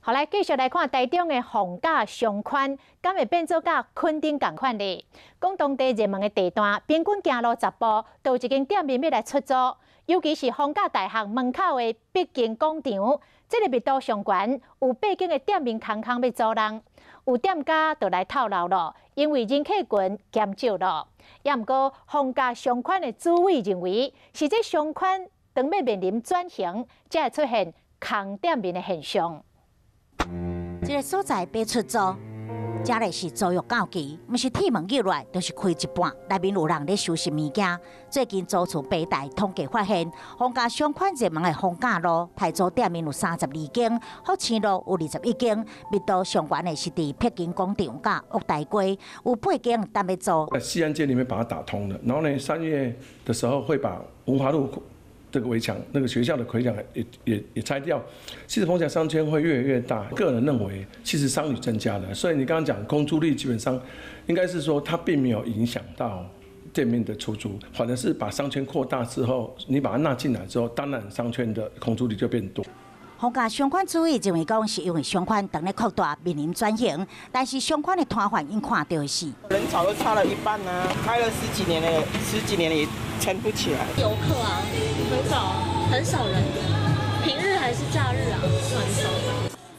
好，來繼續來看台中的逢甲商圈，敢會變做佮墾丁仝款咧？講當地熱門的地段，平均行路10步，就有一間店面欲來出租。尤其是逢甲大學門口的北京廣場，這个密度上懸，有八間的店面空空欲租人，有店家就來透露咯，因為人客群減少咯。也毋過，逢甲商圈的主委認為，是這商圈當欲面臨轉型，才會出現空店面的現象。這个所在欲出租，這里是租約到期，毋是鐵門入來，就是開一半，內面有人咧收拾物件。最近租厝平台統計發現，逢甲商圈熱門的逢甲路，刣租店面有32間，福星路有21間，密度上懸的是佇北京廣場佮屋大街，有八間等欲租。在西安街裡面把它打通了，然後呢，3月的時候會把文華路這個圍牆，那個學校的圍牆也拆掉。其實逢甲商圈會越來越大。個人認為，其實商旅增加了，所以你剛剛講空租率基本上應該是說它並沒有影響到店面的出租，反而是把商圈擴大之後，你把它納進來之後，當然商圈的空租率就變多。逢甲商圈主委認為講，是因為商圈當咧擴大，面臨轉型，但是商圈的攤販𪜶看著的是人潮都差了一半啊，開了十幾年了，十幾年也撐不起來。遊客啊，很少，很少人，平日還是假日啊，都很少。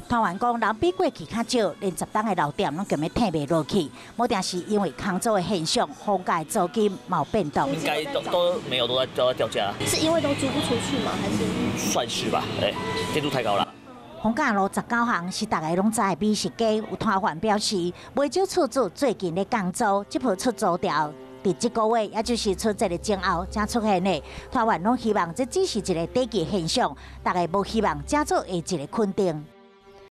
攤販講，人比過去較少，連十冬的老店攏共欲退袂落去，無定是因為空租的現象，逢甲的租金嘛有變動。應該都沒有都在掉價。是因為都租不出去嗎？還是？算是吧，對，店租太高了。逢甲路19巷是大家攏知的美食街，有攤販表示，袂少厝主最近咧降租，這波出租潮。佇這個月，也就是春節的前後，才出現的。攤販攏希望這只是一个短期現象，大家無希望這做下一个墾丁。